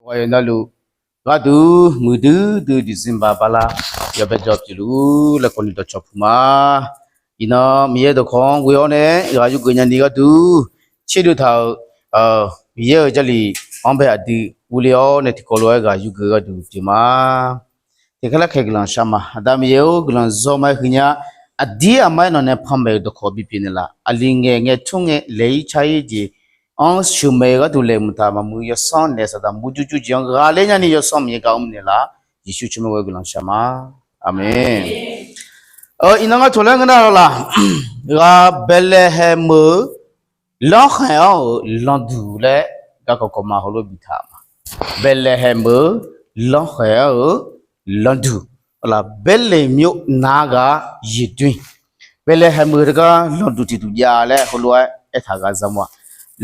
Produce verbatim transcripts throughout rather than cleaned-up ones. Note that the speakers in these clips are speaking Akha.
Ghaq yawqnavluf gharduq muiqdui dui December bala yawbae jawr pyeufluf-ur laer kawvni dawqcawq puq ma. Iqnan Miqyaer dawqkawq-anr ghoe-awr nae ghaq yurgeuf nyani gharduq tserdov taq-euq Miqyaer-euq Jarlif-anr bae aqdui urler-awr nae tiqkawv lof-aer ghaq yurgeuf gharduq pyeuf ma. Tiqkhaer larkhaeq guiqlanq shar ma. Aqda Miqyaer-or, guiqlanq zawr ma-aer huiqnya. Aqdir aqma-aer nawq nae panmaeq-euq dawqkawq bipyeuf naeqlaf. Aqli ngaeq ngae tmr ngae laeq-ir car-ir jeq-anr sheuqmaeq-eu gharduq laeqhmq taq maqmuiq yawsanr naeq Saqdaq murjur jur jeq-anr ghaqler nyani yawsanr Miqyaer gar mr naeqlaf. Yeqsur tsawrmyanr ghoer guiqlanq shar ma. Aqmeq. Iqnan ngar taqlaer ngeur nar lawlaf, ghaq Baeqlaeqhaeq meuq-eu lanrkhaeq-anr-euq lanqduq laer garkawv kawv ma heulof biftaq ma. Baeqlaeqhaeq meuq-eu lanrkhaeq-anr-euq lanqduq, laf Baerleq myawr nar ghaq yeqdoer. Baeqlaeqhaeq meuq teugar lanqduq tiqduq jav laer heulof-aer aertaq ghaq za ma.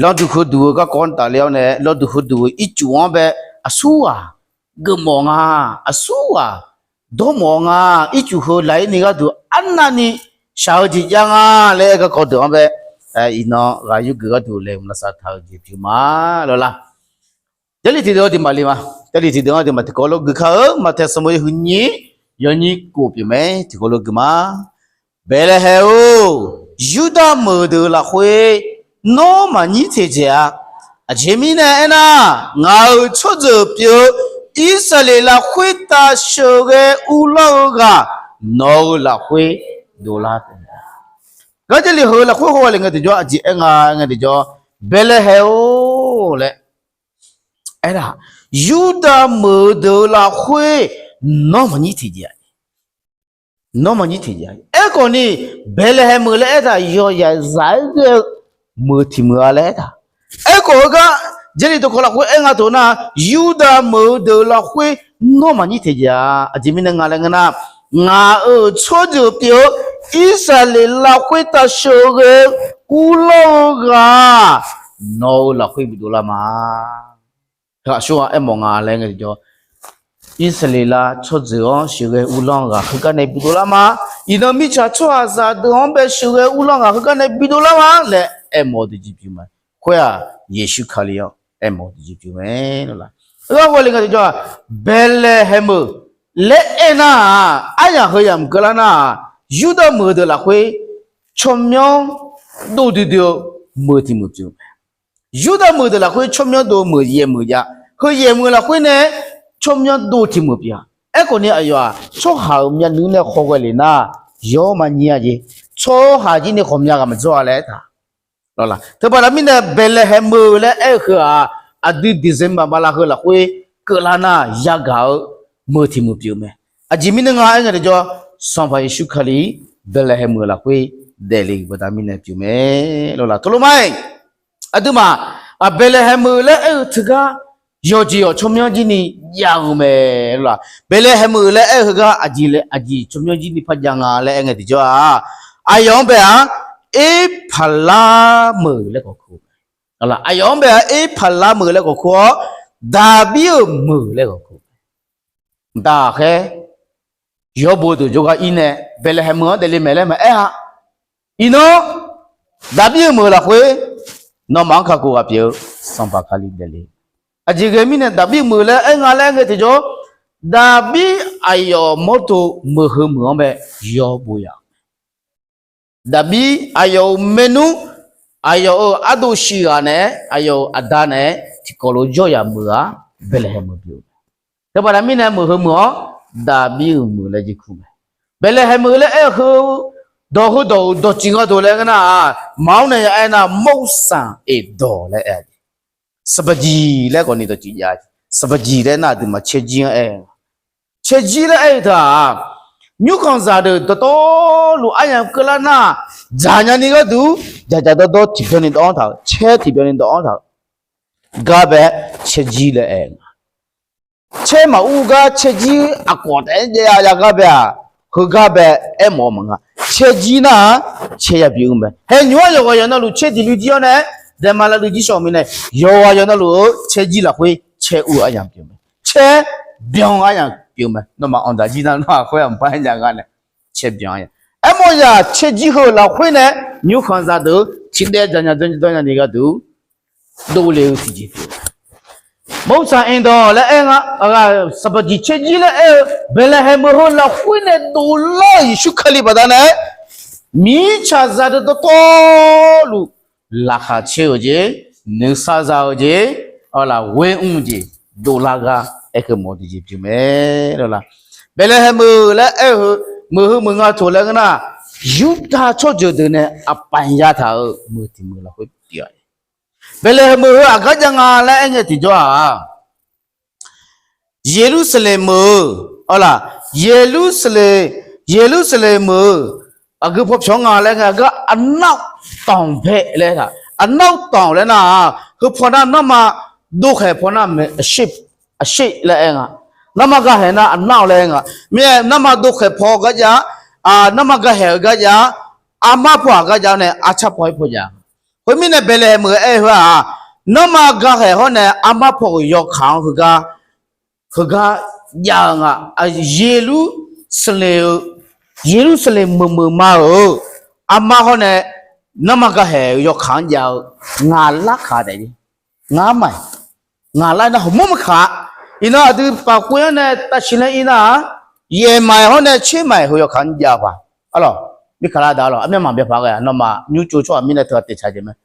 Lanqduq heuduq-eu garkawv-anr tafler-awr nae lanqduq heuduq-euq ircuf-anr bae aqsurghaq geufmawf nga, aqsurghaq dawrmawf nga, ircuf heu laq-ir ni gharduq arnavni shaq-eu jeq jav nga laer aer garkawv deuq-anr bae, iqnan ghaq yurgeuf gharduq laeqhmq lavsav taq-eu jeq pyeuf ma lawlaf. Jarlif tiqdeuq-anr duimaf le ma. Jarlif tiqdeuq-anr duimaf tiqkawv lof geuf kar-eu Maqtaeq sanqbof yawhuiq nyiq yawnyir kof pyeuf mae. Tiqkawv lof geuf ma. Baeqlaeqhaeq-or, Yurdav meuq deuq lafkhoer nawr maqnyir teqdzaeq-a. Aqjeq mirnae aernar, ngaq-euq tsawrjeuq pyeuf-eu Irsaqleqlav khoertav sheuqghae uvlanr-eu ghaq nawq-euq lafkhoer dovlar taef-a. Gar Jarlif heu lafkhoer hawghae le ngae tiqjawr aqjeq aer nga ngae tiqjawr, Baeqlaeqhaeq-or laer aernar, Yurdav meuq deuq lafkhoer nawr maqnyir teqdzaeq-a. Nawr maqnyir teqdzaeq-a. Aerkhawf ni, Baeqlaeqhaeq meuq laer aertaq yawzaq zaq-aer ghae-eu meuq tiq meuq-a laer aertaq. Aerkhawf heugar Jarlif dawqkawq lafkhoer aer nga taq nar, Yurdav meuq-eu deuq lafkhoer nawr maqnyir teqdzaeq-a. Aqjeq mirnae nga laer ngeur nar, ngaq-euq tsawrjeuq pyeuf-eu Irsaqleqlav khoertav sheuqghae-eu uvlanr-eu ghaq nawq-euq lafkhoer bidov lar ma. Ghaqshoer-anr aermawf nga laer ngae tiqjawr, Irsaqleqlav tsawrjeuq-anr sheuqghae uvlanr-eu ghaq heugar nae bidov lar ma. Iqnan mirtsaq tsawrhaqzaq deuq-anr bae sheuqghae uvlanr-eu ghaq heugar nae bidov lar ma laer aermawf-eu tiqjeq pyeuf mae. Khoer-aq, Yeqsur Kali-anr aermawf-eu tiqjeq pyeuf mae lawlaf. Heugar hawghae le ngae tiqjawr-aq, Baeqlaeqhaeq meuq laer aernar-aq, aryamq heu yamq keuvlar nar-aq, Yurdav meuq deuq lafkhoer tsawrmyanr dov duidui-eu meuq tiq meuq pyeuf mae. Yurdav meuq deuq lafkhoer tsawrmyanr dov meuq yaeq meuq jav. Heu yaeq meuq lafkhoer nae tsawrmyanr dov tiq meuq pyeuf-a. Aerkhawf ni aqyawf-aq, tsawrhaq-euq myavnuiv nae khawghae le nar, yawr maqnyir-a jeq. Tsawrhaq jir ni khawqmya ghaq maqjawr-a laer aertaq. Teubaqda mirnae Baeqlaeqhaeq meuq laer aer-eu heu-aq, aqdui December bala heu lafkhoer keuvlar nar yagaq-eu meuq tiq meuq pyeuf mae. Aqjeq mirnae nga aer ngae tiqjawr, Sanqpaq Yeqsur Kali Baeqlaeqhaeq meuq lafkhoer daefle-euq baqda mirnae pyeuf mae lawlaf. Tov lor ma-iq, aqduimaf, Baeqlaeqhaeq meuq laer aer-eu teugar yawqjeq yawq tsawrmyanr jir ni jav-eu mae lawlaf. Baeqlaeqhaeq meuq laer aer-eu heugar aqjeq laer aqjeq tsawrmyanr jir ni par jav nga laer aer ngae tiqjawr-aq, aqyawf-anr bae-aq, Erpaqlar meuq laer khawf kur-eu mae. Aqyawf-anr bae-aq, Erpaqlar meuq laer khawf kur-awr, Daqbir-euq meuq laer khawf kur-eu mae. Daqkhaer yawbo deuq jawrgar ir nae Baeqlaeqhaeq meuq-anr daefle mae laer maqaer-a. Iqnan Daqbir-euq meuq lafkhoer nawmaf-anr kakhof ghaq pyeuf-eu Sanqpaq Kali daefle. Aqjeq ghae mirnae Daqbir-euq meuq laer aer nga laer aer ngae tiqjawr, Daqbir aqyawf mawrdo meuq heu meuq-anr bae yawbo yaf-euq mae. Daqbir aqyawf-euq maernmr, aqyawf-euq ardov shif ghaq naeq-aer, aqyawf-euq aqda naeq-aer tiqkawv lof jawr yaf meuq-a. Baeqlaeqhaeq meuq pyeuf-eu mae. Teubaqda mirnae meuq heu meuq-anr Daqbir-euq meuq laer jir kur mae. Baeqlaeqhaeq meuq laer aer-eu heu dawq heudawq-euq dawqtsuif nga dawq laer ngeur nar-aq, maqmr nae ya aer nar မုတ်သံဧ့တော် laer aer-a jeq. Sanqpaqjeq laer khawf ni dawqtsuif jav-a jeq. Sanqpaqjeq laer nar aqduimaf caerjir-anr aer-eu. Caerjir laer aer-eu teu-aq, nymrkhanqzaq deuq dawqtawvluf aryamq keuvlar nar, dzaqnya ni gharduq dzaqdzaq dawrdawr tiqbyan ni dawv-anr taq-euq, caer tiqbyan ni dawv-anr taq-euq gar bae-aer caerjir laer aer-eu nga. Caer maqur gar caerjir aqkawq taef-aer jav ya gar bae-aq, heugar bae aermawf-eu maqnga. Caerjir nar-aq, caer ya bi-eu mae. Haer nymr-anr yawqghaq yawq navluf caer diq luiv jir-awr nae, daema lavluiv jir shawq mirnae, yawqghaq yawq navluf-eu caerjir lafkhoer caer ur-eu aryamq pyeuf mae. Caer byan aryamq pyeuf mae. Nawmaf anqdaq jir nar nawr-aq khoer-aq mqpar aer nya gar nae, caer byan aryamq. Aermawf-eu yaq caerjir heu lafkhoer nae nymrkhanqzaq deuq-eu tiqdaev dzaqnya dawrnya ni gharduq dovle-eu tiqjeq pyeuf mae. Mawrsanq Aendawq laer aer nga, saqbaqjiq caerjir laer aer-eu Baeqlaeqhaeq meuq heu lafkhoer nae dovlar-euq Yeqsur Kali baqdanae, mirtsaqzaq deuq dawqtawvluf laqkhaq caer-euq jeq, nuisar za-eu jeq, awqlaf ghoer mr-eu jeq dovlar gar aerkeuv mawf-eu tiqjeq pyeuf mae. Baeqlaeqhaeq meuq laer aer-eu heu, meuq heu meuq nga toq laer ngeur nar, Yurdav tsawrjeuq deuq nae aqpaf ya taq-euq meuq tiq meuq lafkhoer pyeuf-a. Baeqlaeqhaeq meuq heu aqgar jav nga laer aer ngae tiqjawr-aq, Yeqlursaqlaeq meuq-eu, awqlaf, Yeqlursaqlaeq, Yeqlursaqlaeq meuq-eu, aqgeu paw pyawq nga laer ngae, gar arnavr tanq bae laer taq, arnavr tanq laer nar-aq, heu paw nar nanrma dovkhaeq paw nar mae, aqsher laer aer nga. Nanrma gaqhaeq nar arnavr laer aer nga. Mirnae nanrma dovkhaeq paw gar jav, nanrma gaqhaeq-eu gar jav, armar paw-aq gar jav nae arcar paw-aer paw jav. Khoermirnae Baeqlaeqhaeq meuq-eu aer-eu heu-aq, nanrma gaqhaeq hawr nae armar paw-euq yawkaq-anr heugar, heugar jav-eu nga. Yeqlursaqlaeq-eu, Yeqlursaqlaeq meuq meuq ma-euq armar hawr nae nanrma gaqhaeq-eu yawkaq-anr jav-eu ngaq lar kaq taef-a. Ngar maqaer, ngaq lar nar hawmawr maqkaq-a. Iqnan aqdui paf khoer-anr nae tavsiq laer ir nar-aq, yaef maqaer hawr nae tser maqaer heu yawkaq-anr jav-eu paq. Arlawq, mirkaq lar daq arlawq, armyanr maqbyav paq ghae-a, nawmaf nymr tsov tsawrhaq mirnae teughaq taef tsaq jeq mae.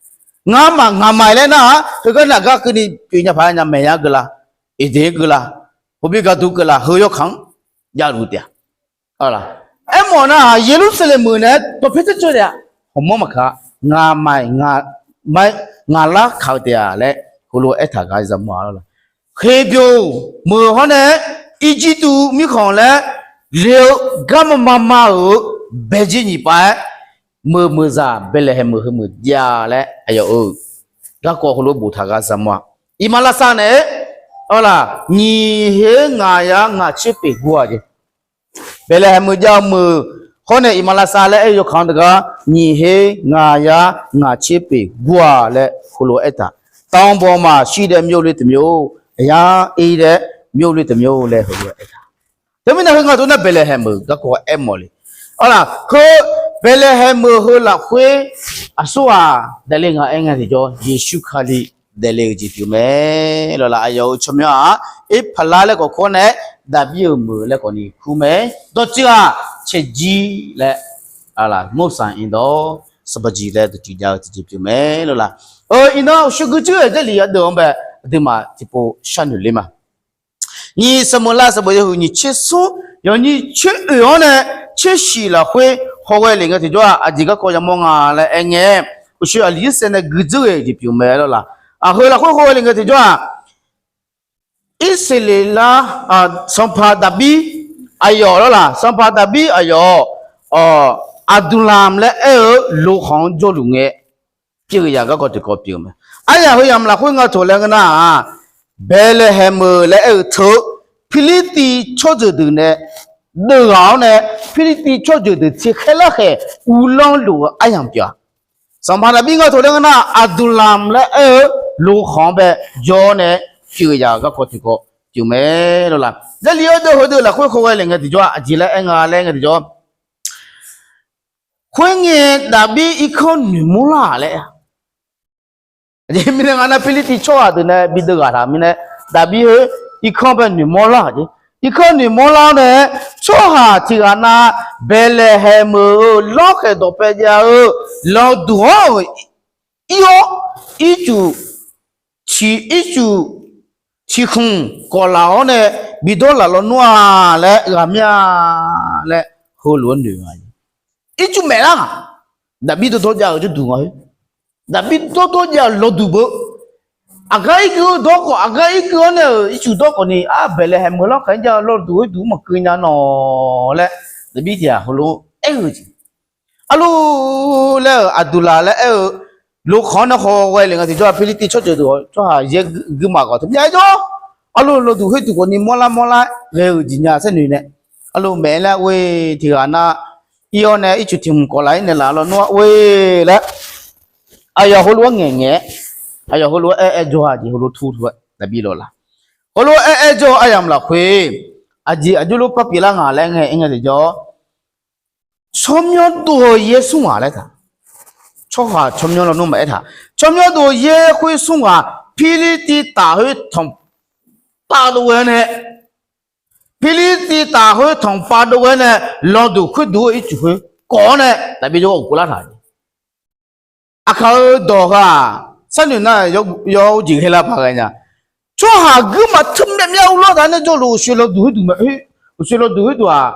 Ngar maqaer, ngaq maqaer laer nar-aq, heugar naqgar keuvni pyeuf nya paq nya maeq ya geu la, Eqdeq-aer geu la, hawbi gaqduq geu la, heu yawkaq-anr javluf taef-a. Aermawf nar-aq, Yeqlursaqlaeq meuq naeq-aer dawqpae tsawrcawv taef-a. Hawmawr maqkaq, ngaq maqaer, ngaq lar kaq-eu taef-a laer heulof-aer aertaq gar za mawr-a lawr. Heqbyoq meuq hawr nae Irjirtuv mirkhanq laer le-eu garma mama-euq baejir nyiq pav-aer, meuq meuqzaq Baeqlaeqhaeq meuq heu meuq jav laer aqyawf-euq garkawv heulof boftaq gar za mawr-a. Iqmalavshav naeq-aer, awqlaf, nyiq her ngaq yar ngaq tser peq gur-a jeq. Baeqlaeqhaeq meuq jav-eu meuq hawr nae Iqmalavshav laer aer-eu yawkaq-anr deuq gar nyiq her ngaq yar ngaq tser peq gur-a laer heulof-aer aertaq. တောင်ပေါ်မှာရှိတဲ့ မြို့လေးတစ်မြို့, အရပ်အေးတဲ့ မြို့လေးတစ်မြို့ laer heulof-aer aertaq. Teumirnae heu nga dov nar Baeqlaeqhaeq meuq garkawv aermawf le. Awqlaf, heu Baeqlaeqhaeq meuq heu lafkhoer aqsurghaq daefle nga aer ngae tiqjawr, Yeqsur Kali daefle-eu jeq pyeuf mae. Lawqlaf, aqyawf-euq tsawrmyanr-aq, Erpaqlar laer khawf kur-awr nae, Daqbir-euq meuq laer khawfni kur mae. Dawqtsuif-aq, caerjir laer, mawrsanq iqdawq, saqbaqjiq laer dawqtsuif jav-eu tiqjeq pyeuf mae lawqlaf. Iqnan uqshoe guirdzuir-aer Jarlif yadeuv-anr bae aqduimaf tiqpov sharnoeq ler ma. Nyiq Saqmeuqlav sanqbof yawhuiq nyiq tser smr, yawnyir tser oeq-anr nae tser shiq lafkhoer hawghae lef ngae tiqjawr-aq, aqjeq garkawv yamawr nga laer aer ngae, uqshoe aqli irsaev nae guirdzuir ghae-eu jeq pyeuf mae lawqlaf. Aqheu lafkhoer hawghae lef ngae tiqjawr-aq, Irsaqleqlav, Sanqpaq Daqbir aqyawf lawqlaf, Sanqpaq Daqbir aqyawf, Aqduqlamq laer aer-eu loqkhanq-anr jawrluf ngae, pyeuf yaq garkawv tiqkawv pyeuf-eu mae. Aryaq heu yamq lafkhoer nga toq laer ngeur nar-aq, Baeqlaeqhaeq meuq laer aer-eu teu, Pirlirtiv tsawrjeuq deuq nae deuv ghaq-awr nae, Pirlirtiv tsawrjeuq deuq tiqkhaer larkhaeq uvlanr luf-eu aryamq pyeuf-a. Sanqpaq Daqbir nga toq laer ngeur nar, Aqduqlamq laer aer-eu loqkhanq-anr bae jawr-awr nae, pyeuf yaq garkawv tiqkawv pyeuf mae lawqlaf. Jarlif-anr deuv heudeuq lafkhoer hawghae lef ngae tiqjawr-aq, aqjeq laer aer nga laer ngae tiqjawr, khoerngae Daqbir irkanr noeqmawr lar laer-a. Aqjeq mirnae nga nar, Pirlirtiv tsawrhaq deuq nae bi deuv ghaq taq mirnae, Daqbir heu irkanr bae noeqmawr lar jeq. Irkanr noeqmawr lar-awr nae, tsawrhaq tiq ghaq nav Baeqlaeqhaeq meuq-euq lawrkhaeq dawqpae jav-eu lawduq-anr-euq ir-awr, ircuf ciq, ircuf ciqkhmq kawf laf-awr nae bidawr laf lawnmr-a laer ghaq mir-a laer heulof-aer noeq nga. Ircuf maef lar-aq, Daqbir dawrdawr jav-eu jawrduq nga-eu. Daqbir dawrdawr jav-eu lawduq beu. Aqgar irkeuv-eu dawr khawf, aqgar irkeuv-awr nae-euq ircuf dawr khawf ni, ar, Baeqlaeqhaeq meuq lawrkhaeq-anr jav-eu lawduq khoerdeuq maqkeuv nya nawq laer, Daqbir tiq ghaq heulof-aer aer-eu jeq. Arluf laer-euq Aqduqlaq laer aer-eu loqkhanq-anr nae hawghae lef nga tiqjawr-aq, Pirlirtiv tsawrjeuq deuq-awr tsawrhaq yaer guirmaf khawf teu myav aer jawr. Arluf lawduq khoerduq khawf ni mawrlar mawrlar ghae-euq jeq nya saer noeq nae, arluf maeq-aer laer ghoe tiq ghaq nar, ir-awr nae ircuf tiq hmq kawf laf-ir naeqlaf lawnmr-a ghoe laer, aqyawf heulof-aer ngaeqngaeq-aer, aqyawf heulof-aer aer aer jawr-a jeq heulof tur tur-aer Daqbir lawqlaf. Heulof-aer aer jawr-eu aryamq lafkhoer aqjeq aqjox lof par pyeuflar nga laer ngae, aer ngae tiqjawr, tsawrmyanr dov-eu yaer smr ghaq laer taq. Tsawrhaq tsawrmyanr lawnmr maqaer taq. Tsawrmyanr dov-eu yaer khoer smr ghaq, Pirlirtiv taf khoer tanq tanqpav dov ghae-awr nae, Pirlirtiv taf khoer tanqpav dov ghae-awr nae, lawduq khoerduq-eu ircuf khoer kawv-awr nae, Daqbir jawrgar ghofkeuv lar taq-euq. Aqkaq-euq dawq heu-aq, sharnoeq nar, yawjeq ghae lar paq ghae nya. Tsawrhaq guirmaf teu myavmyav uvlanr taq nae jawrluf uqshoe lawduq khoerduq mae, uqshoe lawduq khoerduq-aq,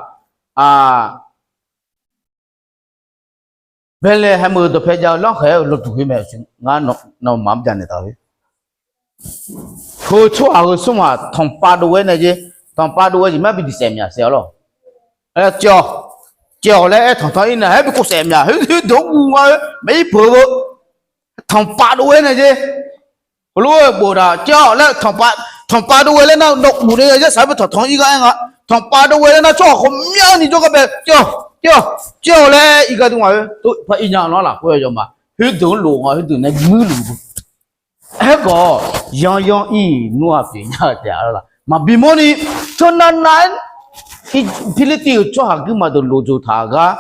Baeqlaeqhaeq meuq-euq dawqpae jav-eu lanrkhaeq-aer-eu lawduq khoer mae, ngar nawmaf-anr bya naeq taq-eu. Heu tsawrhaq heu smr-aq, tanqpav dov ghae nae jer, tanqpav dov ghae jeq mar bi diq saef myaq saef-awr lawr. Aer, caev-awq laer aer tanqtanq ir nae, aer bi kov saef myaq, khoerdeuq-anr guv nga-eu, maeq ir peuq-eu, tanqpav dov ghae nae jer. Heulof-aer boftaq, caev-awq laer, tanqpav dov ghae laer nar, nawq uf nae yaer saq-aer tanqtanq ir gar aer nga. Tanqpav dov ghae laer nar, tsawrhaq khawf myavni jawrgar bae, caev-awq, caev-awq, caev-awq laer ir gar dur nga-eu. Par ir nya lanr lafkhoer yawma khoerdeuq-anr lof nga, khoerdeuq nae muir luf-eu. Aerkhawf, yanryanr ir nmr-aq pyeuf nya-eu taef-a lawr. Maqbi mawrni, teunav nav-aer Pirlirtiv-euq tsawrhaq guirmaf deuq lof dzoq taq-eu gar,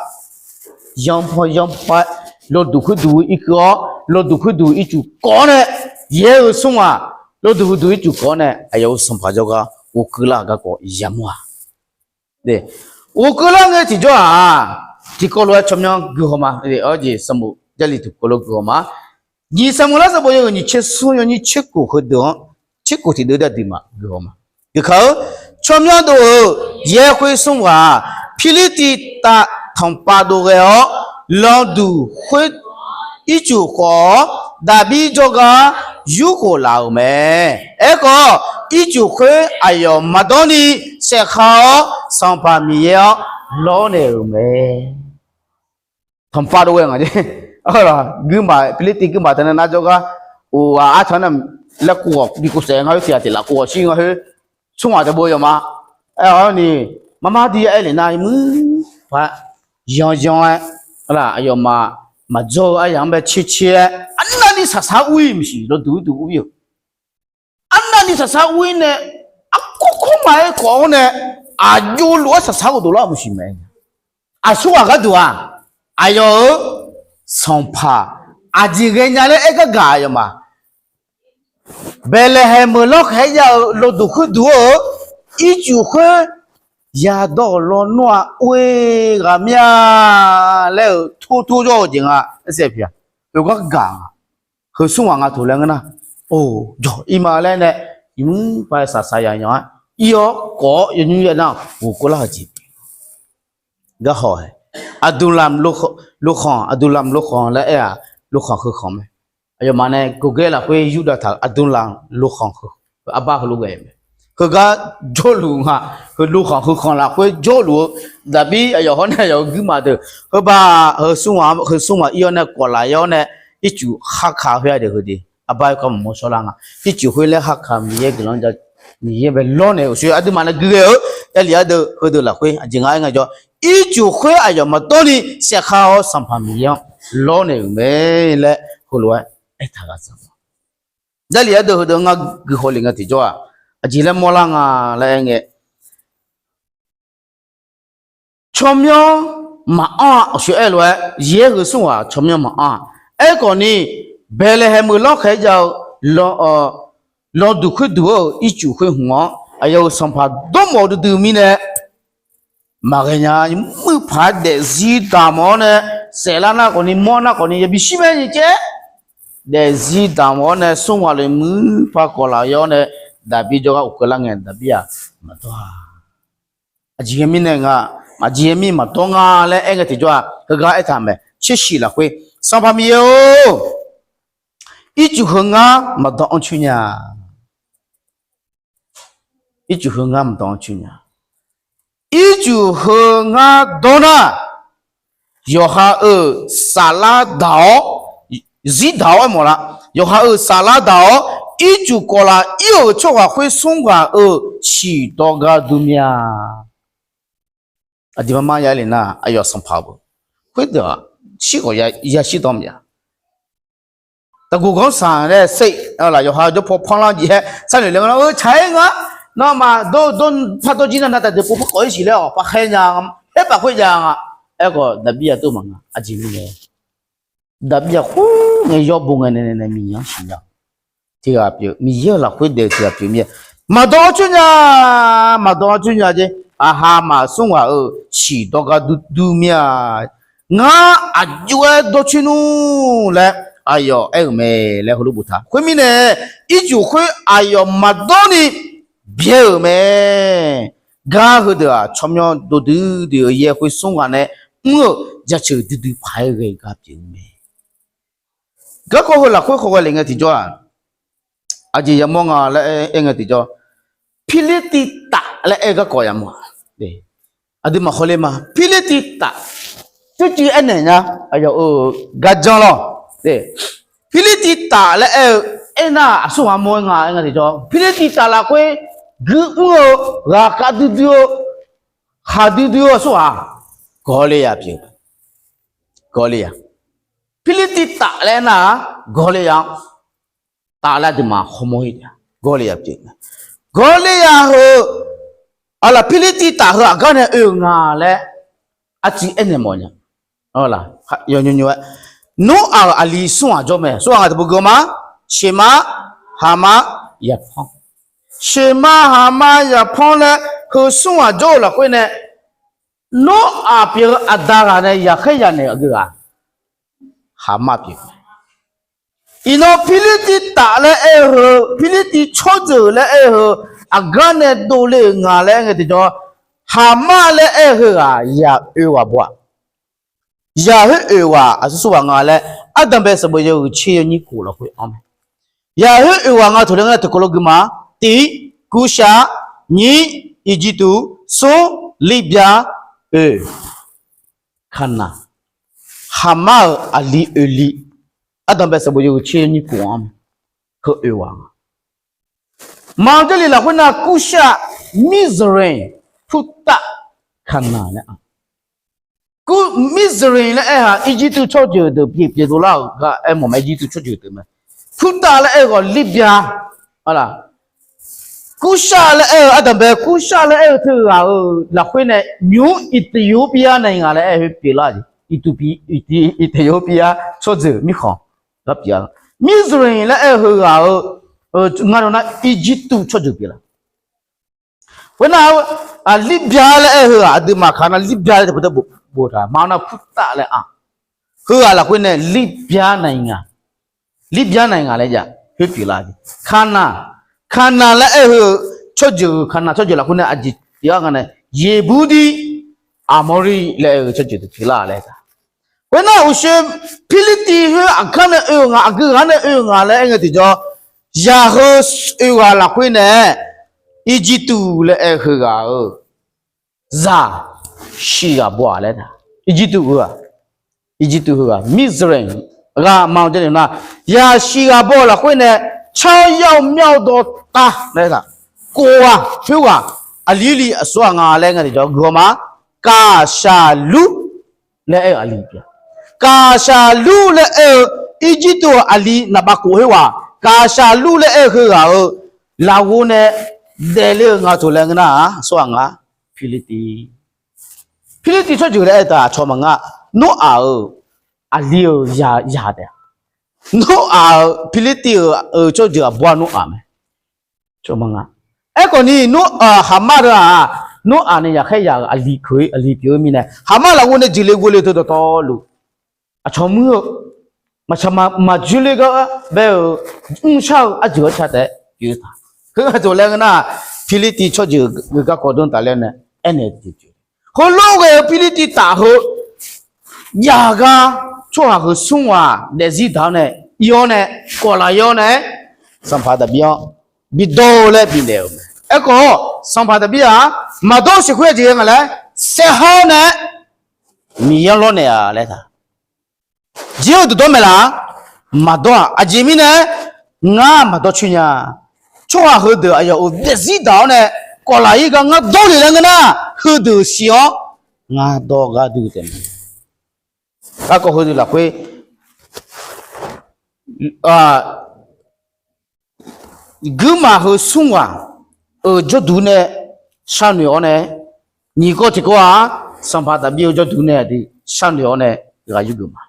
yanrpaw yanrpav, lawduq khoerduq-eu irkeuv-awr, lawduq khoerduq ircuf kawv-awr nae, yaer-eu smr-aq, lawduq khoerduq ircuf kawv-awr nae, aqyawf-euq sanqpaq jawrgar ghofkeuv lar-euq garkawv yamawr-a. Ghofkeuv lar ngae tiqjawr-aq, tiqkawv lof-aer tsawrmyanr guihaw ma. Arjeq sanqbof Jarlif tiqkawv lof guihaw ma. Nyiq Sanqbof lar sanqbof yawhuiq nyiq tser smr yawnyir tser kof heudeuq-anr, tser kof tiqdeuv dar duimaf guihaw ma. Guikaq-eu, tsawrmyanr dov-euq yaer khoer smr ghaq-aq, Pirlirtiv tav tanqpav dov ghae-awr, lawduq khoer ircuf khawf-awr, Daqbir jawrgar yurkhof laf-euq mae. Aerkhawf, ircuf khoer aqyawf maqdawr ni saefkhar-awr, Sanqpaq Miqyaer-anr lawrnaeq-euq mae. Tanqpav dov ghae nga jer. Guirmaf, Pirlirtiv guirmaf teunav nar jawrgar, oq-aq artanq nar, laer kov ghawq bi kov saef nga khoer tiq ghaq tiq laf kov ghawq shir nga khoer, smr ghaq taef beu yawma. Aer-awr ni, marmar dir ya aer lef nar, muir paq yanyan-aer, aqyawfmaf maqdzawr-eu aryaq-anr bae cercer-aer, arnavni saqsaq ur-ir maqsiq, lawduq irduq ur-ir-euq. Arnavni saqsaq ur-ir nae, arkawr kawr ma-aer khawf-awr nae, aqjox lof-aer saqsaq ghofdov lar-eu maqsiq mae. Aqsurghaq gharduq-aq, aqyawf-euq sanqpaq aqjeq ghaenya laer aer gargaq aqyawfmaf, Baeqlaeqhaeq meuq lanrkhaeq-aer jav-eu lawduq khoerduq-eu ircuf khoer yadawr-euq lawnmr-aq, oe, ghaq mir-a laer-euq tortor jawr-eu jeq nga. Khoergar gaq nga. Heu smr ghaq nga toq laer ngeur nar, oq, jawq ir ma laer nae, iqmr pav saqsaq yaqyan-aer ir-awr kawf-awr yawnymr yanar ghofkeuv lar-euq jeq garhaw-aer, Aqduqlamq lokhanq, Aqduqlamq lokhanq laer aer-aq, lokhanq heukhanq mae. Aqyawfmaf nae Gawqgaer lafkhoer yurdav taq-euq Aqduqlamq lokhanq heu, arbar heulof ghae mae. Heugar jawrluf nga. Heu lokhanq heukhanq lafkhoer jawrluf-eu Daqbir aqyawf hawr nae aqyawf-euq guirmaf deuq, heu ba, heu smr ghaq, heu smr ghaq ir-awr nae kawf laf-ir-awr nae, ircuf khar ka khoer-a deuq heu de, arbar-aer kawv maqmawr shawrlar nga. Ircuf khoer laer khar ka Miqyaer guiqlanq-anr ja, Miqyaer bae lawrnaeq-euq soer aqduimaf nae gui ghae-eu, Jarlif ardeuq heudeuq lafkhoer aqjeq nga aer ngae jawr, ircuf khoer aqyawf maqdawr ni saefkhar-awr Sanqpaq Miqyaer-anr lawrnaeq-euq mae laer heulof-aer aertaq ghaq tsaq ma. Jarlif ardeuq heudeuq ngar guihaw lef ngae tiqjawr-aq, aqjeq laer mawrlar nga laer aer ngae, tsawrmyanr maqanr-a. Aqshoe aer lof-aer yaer heu smr ghaq tsawrmyanr maqanr-a. Aerkhawf ni, Baeqlaeqhaeq meuq lanrkhaeq-aer jav-eu lawduq khoerduq-euq ircuf khoer hmq-awr, aqyawf-euq sanqpaq dawrmawf duidui-eu mirnae, maqghae nya. Muiqpaq-aer daefzir damq-awr nae, saeflar nar khawf ni, mawr nar khawf ni, yabi shir mae nyiq caev. Daefzir damq-awr nae smr ghaq lof muiqpaq kawf laf-ir-awr nae, Daqbir jawrgar ghofkeuv lar ngae, Daqbir-aq maqdawr-a. Aqjeq mirnae nga, aqjeq mir maqdawr nga laer aer ngae tiqjawr-aq, heugar aertaq mae. Tsershif lafkhoer, Sanqpaq Miqyaer-or, ircuf heu ngar maqdawr anr coer nya. Ircuf heu ngar maqdawr anr coer nya. Ircuf heu ngar dawr nar, yawqha-euq saflar daq-awr, zir daq-awr aer mawf la. Yawqha-euq saflar daq-awr, ircuf kawf laf-ir-euq tsawrhaq khoer smr ghaq-euq ciqdawq gharduq mir-a. Aqduimaf mar ya aer lef nar, aqyawf sanqpaq-eu khoerdeuq-aq, shir khawf yashir dawr mya. Taqguq ganr saq laer ser laf, yawqha jawr paw panlar jeq-aer sharnoeq le nga nar, eu, tsaq-aer nga. Nawmaf dawr dawr par dawr jir nar, nav taq deuq pov par kawf-ir siq laer-awq, par khaer nya, aer paf khoer jav nga. Aerkhawf, Daqbir-aq tov maqnga. Aqjeq mirnae, Daqbir-aq khoerngae yawr bo ngae nae nae nae Miqyaer-anr siqnya. Tiq ghaq pyeuf, Miqyaer-euq lafkhoer daef tiq ghaq pyeuf mir-a. Maqdawr-awr coer nya, maqdawr-awr coer nya jeq, aqha maf smr ghaq-euq ciqdawr gar durdur mir-a. Ngar aqjox-aer dawrcoer nmr laer aqyawf aer-euq mae laer heulof boftaq. Khoermirnae, ircuf khoer aqyawf maqdawr ni byae-euq mae. Gar heudeuq-aq, tsawrmyanr dovdui dui-eu yaer khoer smr ghaq nae mr-euq jaceuq duidui paq-aer ghae gar pyeuf-eu mae. Garkawv heu lafkhoer khawghae le ngae tiqjawr-aq, aqjeq yamawr nga laer aer ngae tiqjawr, Pirlirtiv taf laer aer-eu garkawv yamawr-a. Aqduimaf hawler ma, Pirlirtiv taf. Tsuivcuiv aernaeq nya, aqyawf-euq garjanr lawr. Pirlirtiv taf laer aer-eu, aernar aqsur ghaq mawr-aer nga aer ngae tiqjawr, Pirlirtiv taf lafkhoer guir mr-eu ghaqkhav duidui-eu, khaqdui dui-eu aqsur ghaq, Gawrleryaq pyeuf. Gawrleryaq. Pirlirtiv taf laer aernar-aq, Gawrleryaq-anr taf laer aqduimaf hawmawr-ir taef-a. Gawrleryaq pyeuf. Gawrleryaq heu, aqlaf Pirlirtiv taf heu aqgar nae oe-euq nga laer aqcuiv aernaeq mawf nya. Yawqnymr nymr-aer, Noraq-euq aqli smr ghaq jawr mae. Smr ghaq nga tiqpov gui-eu ma, Seqmar, Haqmar, Yaqpanr. Seqmar, Haqmar, Yaqpanr laer heu smr ghaq jawr-eu lafkhoer nae, Noraq pyeuf-eu aqda ghaq nae yaqkhaer yanaeq-eu aqgeu ghaq, Haqmar pyeuf. Iqnan Pirlirtiv taf laer aer-eu heu, Pirlirtiv tsawrjeuq laer aer-eu heu, aqgar nae dovle-euq nga laer aer ngae tiqjawr, Haqmar laer aer-eu heughaq yaq oe ghaq baw-aq. Yaq khoer oeq ghaq aqsur sur ghaq nga laer, Ardanqbae sanqbof yawhuiq tser yawnyir khof lafkhoer anr mae. Yaq khoer oeq ghaq nga taq laer ngar nae tiqkawv lof gui ma. Tiq, Kurshav. Nyir, Irjirtuv. Smr, Lirbya. Oe, Kaqnaq. Haqmar-euq aqli oeq li, Ardanqbae sanqbof yawhuiq tser yawnyir khof anr mae. Heu oeq ghaq nga. Manq Jarlif lafkhoer nar Kurshav, Mirzarim, Purtav, Kaqnaq laer-a. Kur, Mirzarim laer aer-aq, Irjirtuv tsawrjeuq deuq pyeuf pyeuf dovlar-euq gar aer mawf mae, Irjirtuv tsawrjeuq deuq mae. Purtav laer aer-eu ghawq Lirbya, a, Kurshav laer aer-eu Ardanqbae Kurshav laer aer-eu teughaq-euq lafkhoer nae nymq-mr Ethiopia nae nga laer aer-eu pyeuflar-euq jeq. Ethiopia tsawrjeuq mirkhanq gar pyeuf-a. Mirzarim laer aer-eu heughaq-euq ngar dawq nar Irjirtuv tsawrjeuq pyeuflar. Khoernar, Lirbya laer aer-eu heughaq aqduimaf kaq nar Lirbya laer tiqpov tae boftaq ma-awr nar Purtav laer-a. Heughaq lafkhoer nae Lirbya naq-iq nga, Lirbya naq-iq nga laer jav khoer pyeuflar-eu jeq. Kaqnaq, Kaqnaq laer aer-eu heu tsawrjeuq, Kaqnaq tsawrjeuq lafkhoer nae aqjeq pyeuf-a nga nae Yeqburdir, Aqmawrlir laer aer-eu tsawrjeuq deuq pyeuflar laer taq. Khoernar uqshoe Pirlirtiv khoer aqgar nae oe-eu nga, aqgeu ghaq nae oe-eu nga laer aer ngae tiqjawr, yaq heu oeq ghaq lafkhoer nae Irjirtuv laer aer-eu heughaq-euq zaq shiq ghaq baw-aq laer taq. Irjirtuv heughaq, Irjirtuv heughaq Mirzarim ghaq ma-eu jarlif nar, yaq shiq ghaq baw-eu lafkhoer nae car-awr yar-eu myar-eu dawqtav laer taq. Kov ghaq khoerghaq aqli li aqsur ghaq nga laer ngae tiqjawr gui-awr ma. Kaqshaqlur laer aer-eu aqli pyeuf. Kaqshaqlur laer aer-eu Irjirtuv aqli naqbav kof khoerghaq, Kaqshaqlur laer aer-eu heughaq-euq lafghov nae daefle-eu nga taq laer ngeur nar-aq, aqsur ghaq nga Pirlirtiv. Pirlirtiv tsawrjeuq laer aer-eu taq aqcawq maqnga. Noraq-euq aqli-euq ya, ya taef-a. Noraq-euq Pirlirtiv-euq tsawrjeuq aqbawr-aq Noraq mae. Aerkhawf ni, Haqmar teu-aq, Noraq nae yaqkhaer yaq-euq aqli keuq-ir aqli pyeuf-eu mirnae, Haqmar lafghov nae jeqle ghovle-eu teu dawqtawvluf, aqcawq muir-eu maqtsaq maqjoe le gar bae-euq mrshar-eu arjeuq arca taef-aer pyeuf-eu taq. Khoer aqcawq laer ngeur nar-aq, Pirlirtiv tsawrjeuq-eu garkawv dmr tafler nae aernaeq jeq pyeuf. Heulof ghae-eu Pirlirtiv taf heu yaq gar tsawrhaq heu smr ghaq daefzir daq-awr nae, ir-awr nae, kawvlaf ir-awr nae, sanqpaq Daqbir-anr bidawr-eu laer bifnaeq-euq mae. Aerkhawf, sanqpaq Daqbir-aq, maqdawr-eu siqkhoer-a jeq nga laer saerhar-awr nae, Miqyaer-anr lawrnaeq-a laer taq. Jir-eu dawqdawr maeqlaf-a, maqdawr-aq. Aqjeq mirnae, ngar maqdawr coer nya. Tsawrhaq heudeuq aqyawf-euq daefzir daq-awr nae, kawvlaf ir gar ngar dawr le laer ngeur nar, heudeuq siq-awr ngar dawr gharduq taef mae. Garkawv heudeuq lafkhoer guirmaf heu smr ghaq-euq jawrduq nae sharnoeq-awr nae, nyiq kawv tiqkawv-aq, sanqpaq Daqbir-eu jawrduq nae aqdui sharnoeq-awr nae ghaq yurgeuf ma.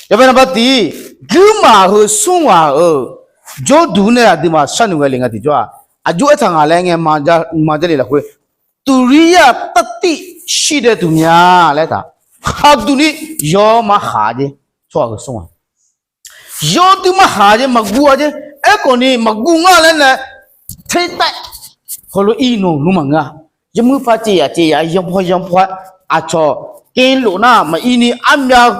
Yawbae naqba tiq, guirmaf heu smr ghaq-euq jawrduq nae aqduimaf sharnoeq ghae le nga tiqjawr-aq, Aqjox aertaq ngaq laer ngae, ma Jarlif lafkhoer, Tuqriya tartiv shirdaev tuq mya laer taq, khaqduq ni yawr ma khaq jer, tsawrhaq heu smr-a. Yawr dui ma khaq jer, maqguv-a jer. Aerkhawf ni maqguv ngar laer nae, tertaev heulof ir noeq lmr maqngeur-a. Yawmuiq par caev yaf caev yaf, yanpaw yanpaw-aer, aqcawq keuvlof nar maqir ni, armyav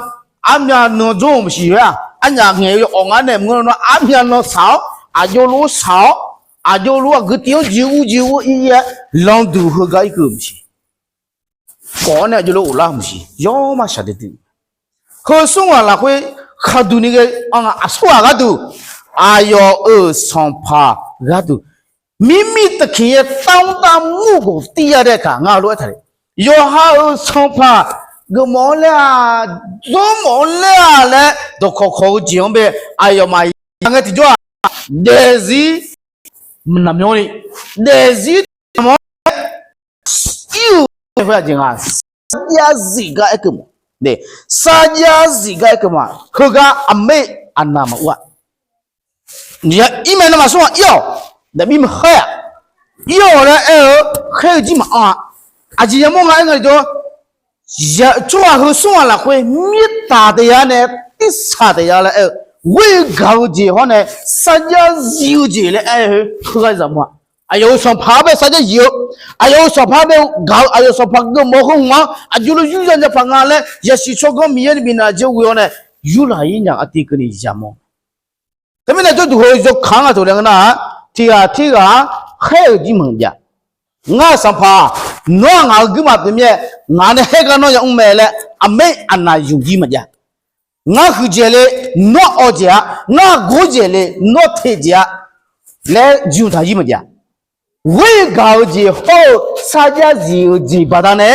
nan jawr-eu maqsiq-a. Arnyaf ngaeq-eu yawawq ngar nae maqngeur nar, armyav nan saq-awr, aqjox lof saq-awr, aqjox lof aqgeu tiv-anr jeq ur jeq ur ir-aer, landuq heugar irkeuv-eu maqsiq. Kawf-awr nae aqjox lof ghoflar-eu maqsiq, yawr ma shaqdui dui. Heu smr ghaq lafkhoer khaqduq ni ghae-anr nga, aqsurghaq gharduq, aqyawf-euq sanqpaq gharduq, mirmir taqkiq yaer tavmr tavmur ghawq tir ya dae kaq ngar lof-aer taq le. Yawqha-euq sanqpaq geufmawf-awr laer-aq, dawrmawf-awr laer-aq laer dawqkawq kawq-eu jeq-anr bae aqyawfmaf ya ngae tiqjawr-aq, daefzir maqnamq myanr ni, daefzir maqnamq myanr-aer, ir-euq khoer aqjeq nga, sarjax zif gar aerkeuv ma. Sarjax zif gar aerkeuv ma. Heugar aqmar-iq aqnaq maqur-a. Irmaeq nawmaf smr-aq ir-awq, daqbir maqkhaer-aq, ir-awq laer aer-eu, khaer-eu jir maqanr-a. Aqjeq yamawr nga aer nga jawr, tsawrhaq heu smr ghaq lafkhoer mirtaq taef ya nae, tirsaq taef ya laer aer-eu, ghoer-eu gaq-eu jeq hawr nae, sarjax zif-eu jeq laer aer-eu, heugar zaqmar-aq, aqyawf-euq sanqpaq-anr bae sarjax zif-eu, aqyawf-euq sanqpaq-anr bae gaq-eu, aqyawf sanqpaq geufmawf-eu heu hmq-anr aqjox lof yur ya nya paq nga laer, yasiq tsawrganr Miqyaer nae bifnaeq jeq ghoe-awr nae, yurlaq-ir nya-eu artiv keuvni yamawr. Teumirnae jawrduq heu yawkaq-anr nga taq laer ngeur nar-aq, tiqghaq tirghaq-anr khaer-euq jir maqjav. Ngar-euq sanqpaq, nawr-aq ngaq-euq guirmaf pyeuf mir-aer, ngaq nae khaergar nawr yamr mae laer aqmar-iq aqnaq yamq jir maqjav. Ngar huiqdzaeq le, nawr awqdzaeq-a. Ngar gordzaeq le, nawr teqdzaeq-a laer jmq taq jir maqjav. Ghoer-eu gaq-eu jeq hawr-eu sarjax zif-eu jeq baqdanae,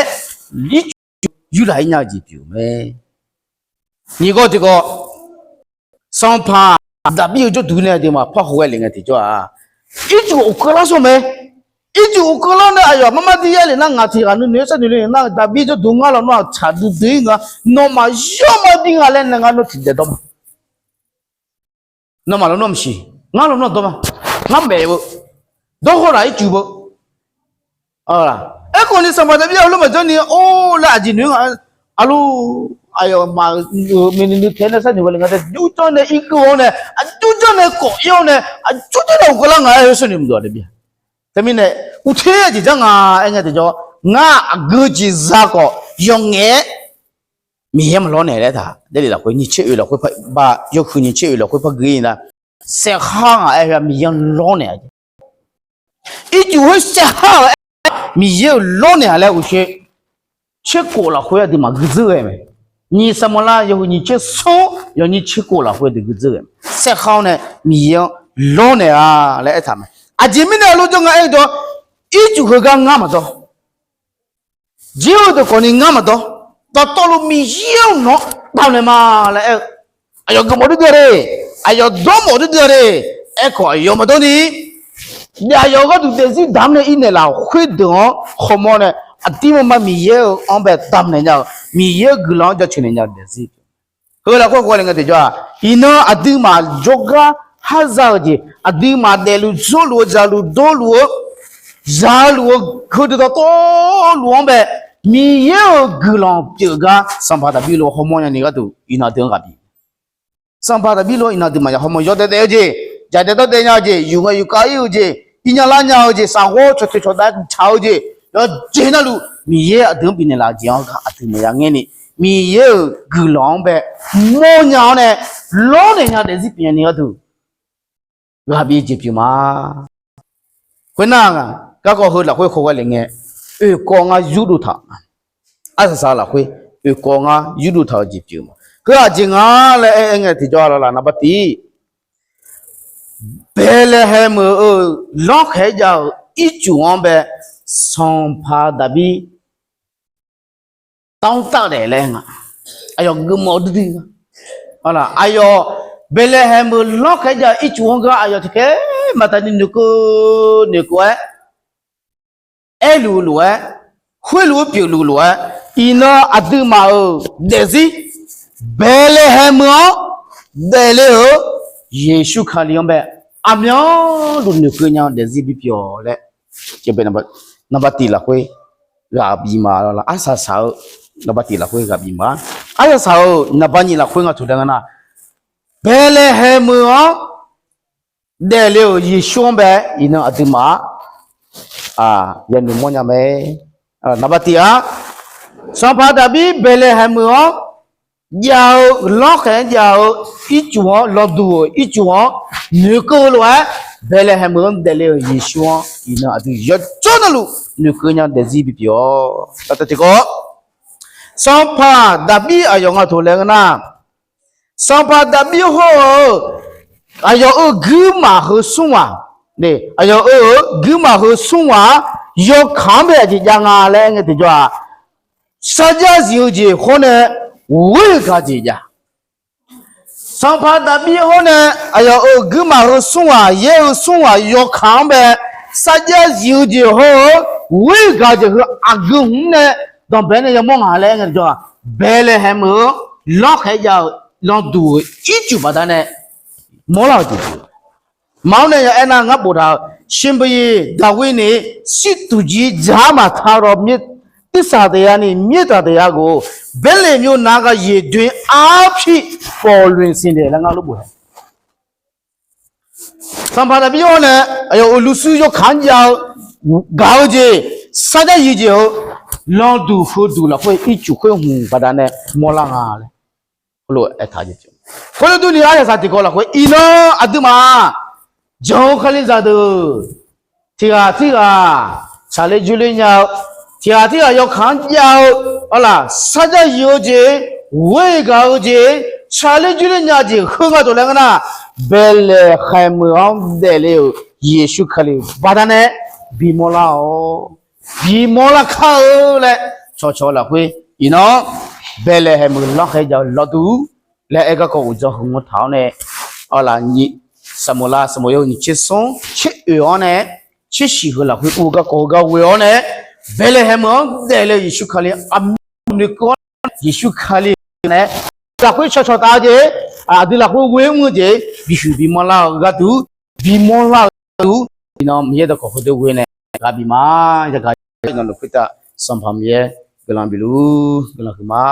ircuf yurlaq-ir nya-eu jeq pyeuf mae. Nyiq gawr tiqgawr, sanqpaq Daqbir-eu jawrduq nae aqduimaf par haw ghae le ngae tiqjawr-aq, ircuf ghofkeuv lar sawr mae. Ircuf ghofkeuv lar nae aqyawf marmar dir yaer le nar, ngaq tiq ghaq nuinoeq-aer sharnoeq le nar, Daqbir jawrduq ngar lawnmr-aq tsaq duidui-ir nga, nawmaf yawr mar dir nga laer nae ngar nawr tiqdaeq dawr ma. Nawmaf lawnmr maqsiq, ngar lawnmr dawr ma. Ngar maeq-eu dawrhaw laf ircuf beu. Aerkhawf ni sanqpaq Daqbir heulof maqjanr ni or laer aqjeq noeq nga. Aqlor, aqyawfmaf-euq maeqnuiv nuiv tae-aer nae sharnoeq ghae le nga tae, aqjox janr nae irkeuv-awr nae, aqjox janr nae kawf ir-awr nae, aqjox janr nae ghofkeuv lar nga-aer sharnoeq maqdov-a Daqbir-aq. Teumirnae uqter-eu jeq janr nga aer ngae tiqjawr, ngar aqgeu jeq za khawf yawf ngaef-aer Miqyaer maqlawr naeq laer taq. Jarlif lafkhoer nyiq tser oeq lafkhoer ba, yawhuiq nyiq tser oeq lafkhoer par gui-ir nar, saerkhar ngaq-aer heu-aq Miqyaer-anr lawrnaeq-a jeq. Ircuf khoer saerkhar-euq aer, Miqyaer-euq lawrnaeq-a laer uqshoe tserkof lafkhoer aqduimaf gui dzeur ghae mae. Nyiq Saqmaqlav yawhuiq nyiq tser smr yawnyir tserkof lafkhoer aqdui gui dzeur ghae mae. Saerkhar-awr nae Miqyaer-anr lawrnaeq-a laer aertaq mae. Aqjeq mirnae aqlor jawr nga aer-eu dawq, ircuf heugar ngar maqdawr. Jir-eu dawqkawq ni ngar maqdawr. Dawqtawvluf Miqyaer-euq nawq-anr davnaeq ma laer aer-eu, aqyawf geufmawf duidui-a de, aqyawf dawrmawf duidui-a de. Aerkhawf aqyawf maqdawr ni, aqyawf gharduq daefzir damq nae ir naeqlaf-euq khoerdeuq-anr hawmawr nae, aqdir maqma Miqyaer-euq anr bae damq naeq nya-eu, Miqyaer-euq guiqlanq-anr jaceuq naeq nya-eu daefzir. Heu lafkhoer haw le ngae tiqjawr-aq, iqnan aqduimaf jawrgar har za-eu jeq, aqduimaf daefluf zawrluf-eu, dzaqluf dawrluf-eu, zaluf-eu, heudeuq dawqtawvluf-anr bae Miqyaer-euq guiqlanq pyeuf gar Sanqpaq Daqbir lof hawmawr nyani gharduq iqnan aqdui-anr ghaq bif. Sanqpaq Daqbir lof iqnan aqduimaf ya hawmawr yawdaef daef-eu jeq, jaqdaef dawrdaef nya-eu jeq, yuf ngae yuf kav-ir-eu jeq, irnya lar nya-eu jeq, saqghawr cawqtoeq cawqdav tsaq-eu jeq, yawqjeq navluf Miqyaer aqdui-anr bifnaeq laf-eu jeq-anr gar aqduimaf ya ngaer ni, Miqyaer-euq guiqlanq-anr bae mawrnya-awr nae lawrnaeq nya daefzir pyeuf nyani gharduq ghaq bif-eu jeq pyeuf ma. Khoernar, garkawv heu lafkhoer khawghae le ngae, oeqkawv ngar yurdov taq-euq, arsaq saq lafkhoer oeqkawv ngar yurdov taq-eu jeq pyeuf ma. Heu aqjeq nga laer aer ngae tiqjawr lawlaf naqbar tiq, Baeqlaeqhaeq meuq-euq lanrkhaeq-aer jav-euq ircuf-anr bae Sanqpaq Daqbir tavmr tavdaef laer nga. Aqyawf geufmawf duidui nga. Aqyawf Baeqlaeqhaeq meuq lanrkhaeq-aer jav-eu ircuf-anr gar aqyawf tiqkhaer maqtaqni noeqkeuv noeqkeuv-aer aerluf lof-aer, khoerlof-aer pyeufluf lof-aer, iqnan aqduimaf-euq daefzir Baeqlaeqhaeq meuq-anr daefle-euq Yeqsur Kali-anr bae aqmyanluf noeqkeuv nya-eu daefzir bipyeuf-awq laer, nanqbav tiq lafkhoer ghaq bif ma lawr. Arsaq saq-eu nanqbav tiq lafkhoer ghaq bif ma. Arsaq saq-euq nanqbav nyiq lafkhoer nga taq laer nga nar, Baeqlaeqhaeq meuq-anr daefle-euq Yeqsur-anr bae iqnan aqduimaf-anr yanoeq mawrnya mae. Nanqbav tiq-aq, Sanqpaq Daqbir Baeqlaeqhaeq meuq-anr jav-eu lawrkhaeq-aer jav-eu ircuf-anr, lawduq-euq ircuf-anr noeqkeuv-eu lof-aer, Baeqlaeqhaeq meuq-anr daefle-euq Yeqsur-anr iqnan aqdui yawjawr navluf noeqkeuv nya daefzir bipyeuf-awr, tiqkawv Sanqpaq Daqbir aqyawf nga taq laer nga nar, Sanqpaq Daqbir hawr-eu aqyawf-euq guirmaf heu smr ghaq, aqyawf-euq guirmaf heu smr ghaq-anr yawkaq-anr bae aqjeq jav nga laer ngae tiqjawr-aq, sarjax zif-eu jeq hawr nae ghoer-eu gaq jeq jav. Sanqpaq Daqbir hawr nae aqyawf-euq guirmaf heu smr ghaq, yaer heu smr ghaq yawkaq-anr bae sarjax zif-eu jeq hawr-eu ghoer-eu gaq jeq heu aqgeu hmq nae danqbae nae yamawr nga laer ngae tiqjawr-aq, Baeqlaeqhaeq meuq-anr lawrkhaeq-aer jav-eu lawduq-euq ircuf baqdanae mawrlar-eu jeq pyeuf. Maqanr nae ya aernar, ngar boftaq-euq Sanqbof-iq Daqwir ni shirtuq jir dzaq-ar maqtaq-awr mir, tirsaq taef ya ni mir taq taef ya ghof, Baerleq myav nav ghaq yeqdoe arpir pawqloeq siqdaeq laer ngar lof bof-a. Sanqpaq Daqbir hawr nae aqyawf-euq luvshuir yawkaq-anr jav-eu gaq-eu jeq, sarjax zif jeq-eu lawduq heuduq lafkhoer ircuf khoer hmq baqdanae mawrlar nga laer. Khoerlof-aer taq-eu jeq, khoerlof durni aryaq saq tiqkawv lafkhoer iqnan aqduimaf-aq, jan-eu Kalizaq deuq tiq ghaq tirghaq tsaqler jurler nya-eu, tiq ghaq tirghaq yawkaq-anr jav-eu, arlaq sarjax zif-eu jeq, ghoer-eu gaq-eu jeq, tsaqler jurler nya-eu jeq heu nga taq laer nga nar, Baeqlaeqhaeq meuq-anr daefle-euq Yeqsur Kali baqdanae bimawr lar-awq. Bimawr lar kar-eu laer cawqcawq-eu lafkhoer iqnan, Baeqlaeqhaeq meuq lawrkhaeq jav-eu lawduq laer aer garkawv uqdzan heu mawr taq-awr nae, arlaq nyiq, Saqmoqlav, Saqmoqyaer-eu nyiq tser smr tser oeq-awr nae, tser shiq heu lafkhoer ur garkawv heu gar ghoe-awr nae, Baeqlaeqhaeq meuq-anr daefle-eu Yeqsur Kali aqmyanluf noeqkeuv-awr nae, Yeqsur Kali nae lafkhoer cawqcawq taf-eu jeq, aqdui lafkhoer ghoe mr-eu jeq, bihuiq bimawr lar-eu gharduq, bimawr lar-eu gharduq, iqnan Miqyaer dawqkawq heudeuq ghoe nae ghaq bif ma. Yagaq iqnan luf khoertav Sanqpaq Miqyaer guiqlanq bif luf guiqlanq huiq ma.